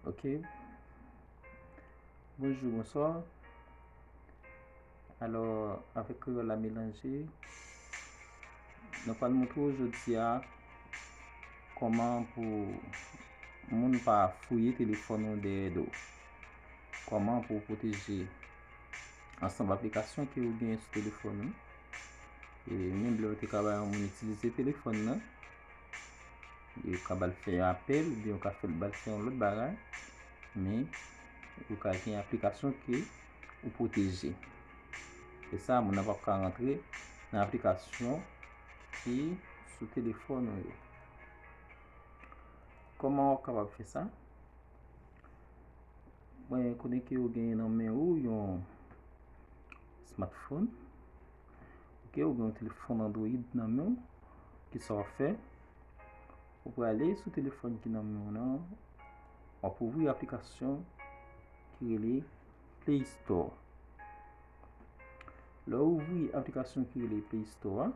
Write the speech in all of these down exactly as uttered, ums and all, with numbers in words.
Ok. Bonjou, bonswa. Alò, avèk kreyòl la melanje, nou pral montre w jodi a kòman pou moun pa fouye telefòn ou dèyè do. Kòman pou w pwoteje ansanm aplikasyon ke w genyen sou telefòn ou. E menm lè w te ka bay yon moun itilize telefòn nan, ou ka ba l fè yon apèl, oubyen ou ka fè l ba l fè yon lòt bagay, men ou ka gen aplikasyon ke ou pwoteje. E sa, moun nan p ap ka rantre nan aplikasyon ki sou telefòn ou yo. Kòman w ap kapab fè sa? Mwen konnen ke ou genyen nan men ou yon smartphone. Ok, ou gen yon telefòn Android nan men w. Kisa w ap fè? Ou prale sou telefòn ki nan men w nan, w ap ouvri aplikasyon ki rele Play Store. Lè w ouvri aplikasyon ki rele Play Store a,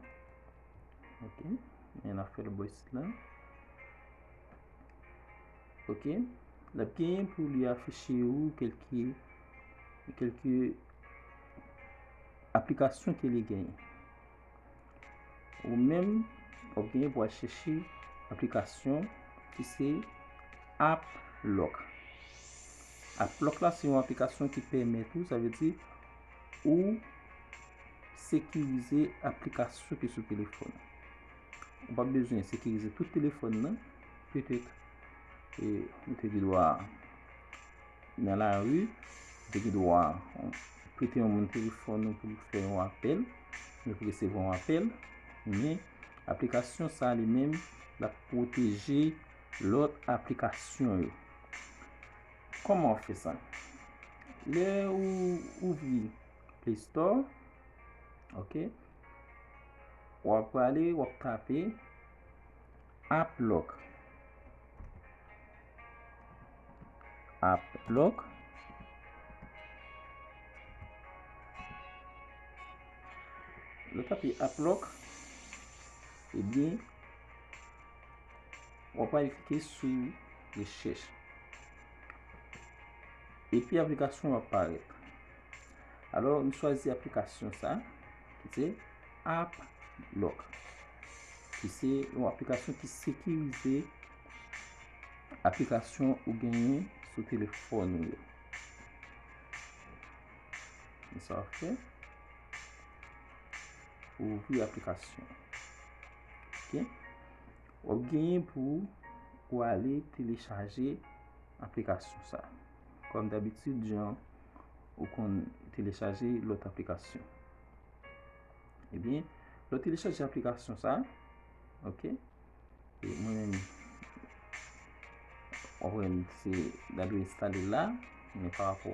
ok, men n ap fè l bò isit la. Ok, l ap genyen pou li afiche ou kèlke, kèlke aplikasyon ke li genyen. Ou menm, w ap genyen pou al chèche aplikasyon ki se App Lock. App Lock la, se yon aplikasyon ki pèmèt ou, sa vle di, ou sekirize aplikasyon ki sou telefòn. Ou pa bezwen sekirize tout telefòn nan. Petèt, e, ou te gen dwa nan lari, ou te gen dwa prete yon moun telefòn ou pou l fè yon apèl, oubyen pou resevwa yon apèl, men aplikasyon sa li menm, l ap pwoteje lòt aplikasyon yo. Kòman w ap fè sa? Lè ou ouvri Play Store, ok, w ap prale, w ap tape App Lock. App Lock. Lè w tape App Lock, ebyen, w ap al klike sou rechèch. Epi aplikasyon w ap parèt. Alò, nou chwazi aplikasyon sa, ki se App Lock, ki se yon aplikasyon ki sekirize aplikasyon ou genyen sou telefòn ou yo. Men sa w ap fè, ou ouvri aplikasyon. Ok? W ap genyen pou ou ale telechaje aplikasyon sa. Kòm dabitid, jan ou konn telechaje lòt aplikasyon. Ebyen, lè w telechaje aplikasyon sa, ok, e mwen menm, w ap wè m se, m ta dwe enstale l la, men pa rapò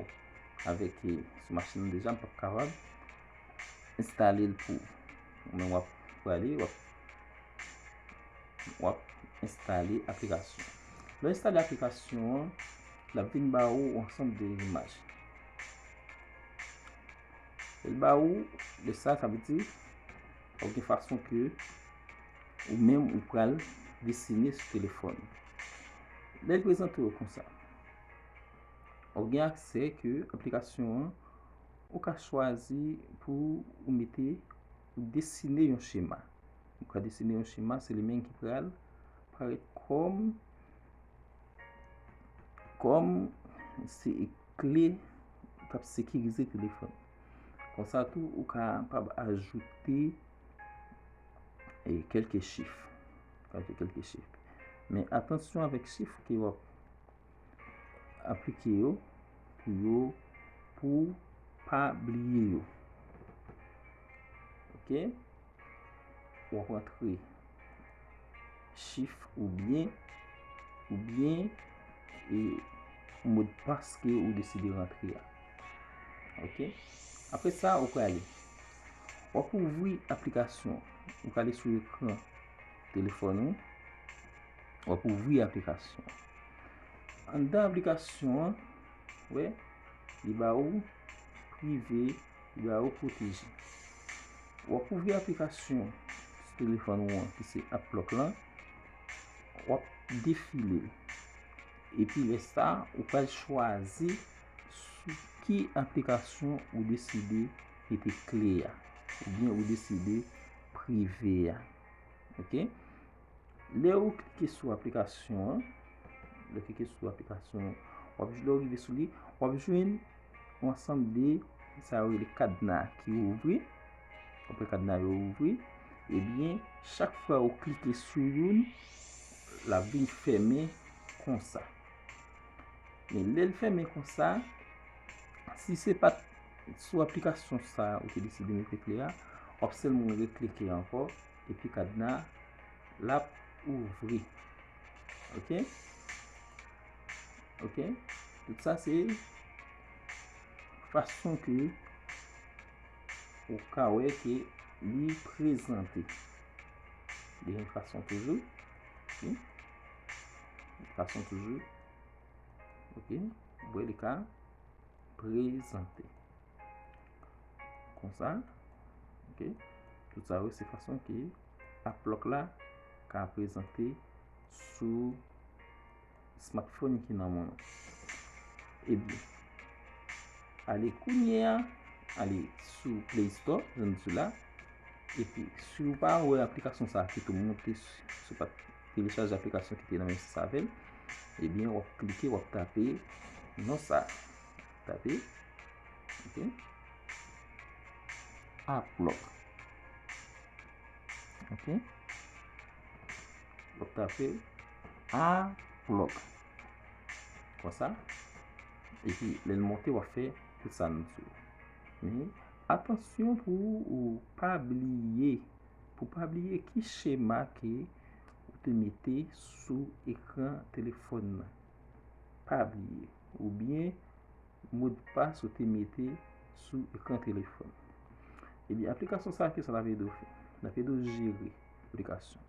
avèk, e, sou machin nan deja, m p ap kapab enstale l pou ou. Men w ap prale, w ap, w ap enstale aplikasyon. Lè w enstale aplikasyon an, l ap vin ba ou yon ansanm de imaj. Lè l ba ou de sa, sa vle di, w ap gen fason ke ou menm ou pral desine sou telefòn ou. Lè l prezante w konsa, w ap gen aksè ke aplikasyon an, ou ka chwazi pou ou mete, ou desine yon chema. Ou ka desine yon chema, se li menm ki pral parèt kòm, kòm se kle k ap sekirize telefòn. Konsa tou, ou kapab ajoute, e, kèlke chif. Ajoute kèlke chif. Men atansyon avèk chif ke w ap aplike yo pou yo, pou w pa bliye yo. Ok? W ap rantre chif oubyen, oubyen, e, modpas ke ou deside rantre a. Ok? Apre sa, ou prale. W ap ouvri aplikasyon. Ou prale sou ekran telefòn ou. W ap ouvri aplikasyon. Anndan aplikasyon an, wè, li ba ou prive, li ba ou pwoteje. W ap ouvri aplikasyon sou telefòn ou an, ki se App Lock lan, w ap defile l. Epi lè sa, ou pral chwazi sou ki aplikasyon ou deside mete kle a, oubyen ou deside prive a. Oke? Lè ou klike sou aplikasyon an, lè ou klike sou aplikasyon an, w ap, lè ou rive sou li, w ap jwenn yon ansanm de sa yo rele kadna ki ouvri. Apre kadna yo ouvri, ebyen, chak fwa ou klike sou youn, l ap vin fèmen konsa. Men lè l fèmen konsa, si se pa t sou aplikasyon sa ou te deside mete kle a, w ap sèlman reklike ankò, epi kadna l ap ouvri. Oke? Oke? Tout sa se fason ke ou ka wè ke li prezante. Li gen fason toujou. Wi. Fason toujou. Oke? Ou wè li ka prezante. Konsa. Oke? Tout sa yo se fason ke App Lock la ka prezante sou smartphone ki nan men w. Ebyen, ale kounye a, ale sou Play Store, jan m di w la. Epi, si w pa wè aplikasyon sa a ki tou monte, si w pa t telechaje aplikasyon ki te nan menm sans avè l, ebyen, w ap klike, w ap tape non sa a. Tape. Oke. App Lock. Oke. W ap tape App Lock. Konsa. Epi, lè l monte, w ap fè tout sa m di w. Men, atansyon pou ou pa bliye, pou pa bliye ki chema ke ou te mete sou ekran telefòn nan. Pa bliye. Oubyen, modpas ou te mete sou ekran telefòn. Ebyen, aplikasyon sa a, kisa l ap ede w fè? L ap ede w jere aplikasyon.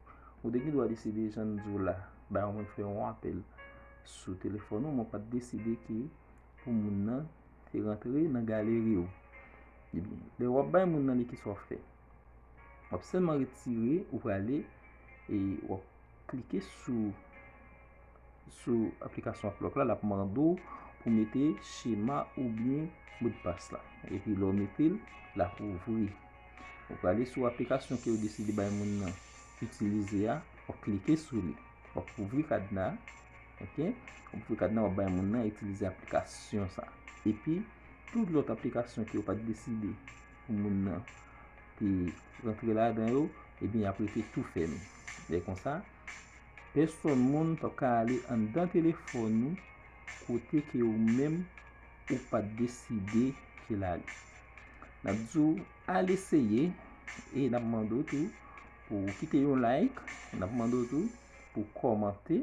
Ou te gen dwa deside, jan m di w la, bay yon moun fè yon apèl sou telefòn ou, men w pa t deside ke pou moun nan te rantre nan galeri w. Ebyen, lè w ap bay moun nan li, kisa w ap fè? W ap sèlman retire, ou prale, e w ap klike sou, sou aplikasyon App Lock la, l ap mande w pou mete chema oubyen modpas la. Epi lè w mete l, l ap ouvri. Ou prale sou aplikasyon ke w deside bay moun nan itilize a, w ap klike sou li. W ap ouvri kadna, oke? W ap ouvri kadna, w ap bay moun nan itilize aplikasyon sa. Epi, tout lòt aplikasyon ke w pa t deside pou moun nan te rantre ladan yo, ebyen, y ap rete tou fèmen. Lè konsa, pèsòn moun p ap ka ale anndan telefòn ou kote ke ou menm ou pa t deside ke l ale. N ap di w al eseye e n ap mande w tou pou w kite yon like, n ap mande w tou pou w kòmante,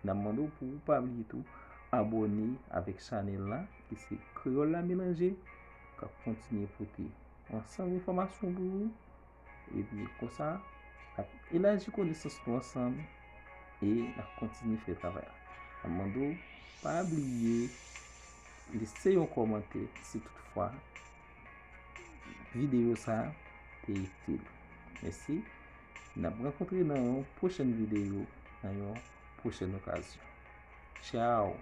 n ap mande w pou w pa bliye tou abòne avèk chanèl la ki se Kreyòl la Melanje, k ap kontinye pote ansanm enfòmasyon pou ou. Epi konsa, n ap elaji konesans nou ansanm e n ap kontinye fè travay la. N ap mande w pa bliye lese yon kòmantè si toutfwa videyo sa a te itil. Mèsi. N ap rankontre nan yon pwochèn videyo, nan yon pwochèn okazyon. Tchaw!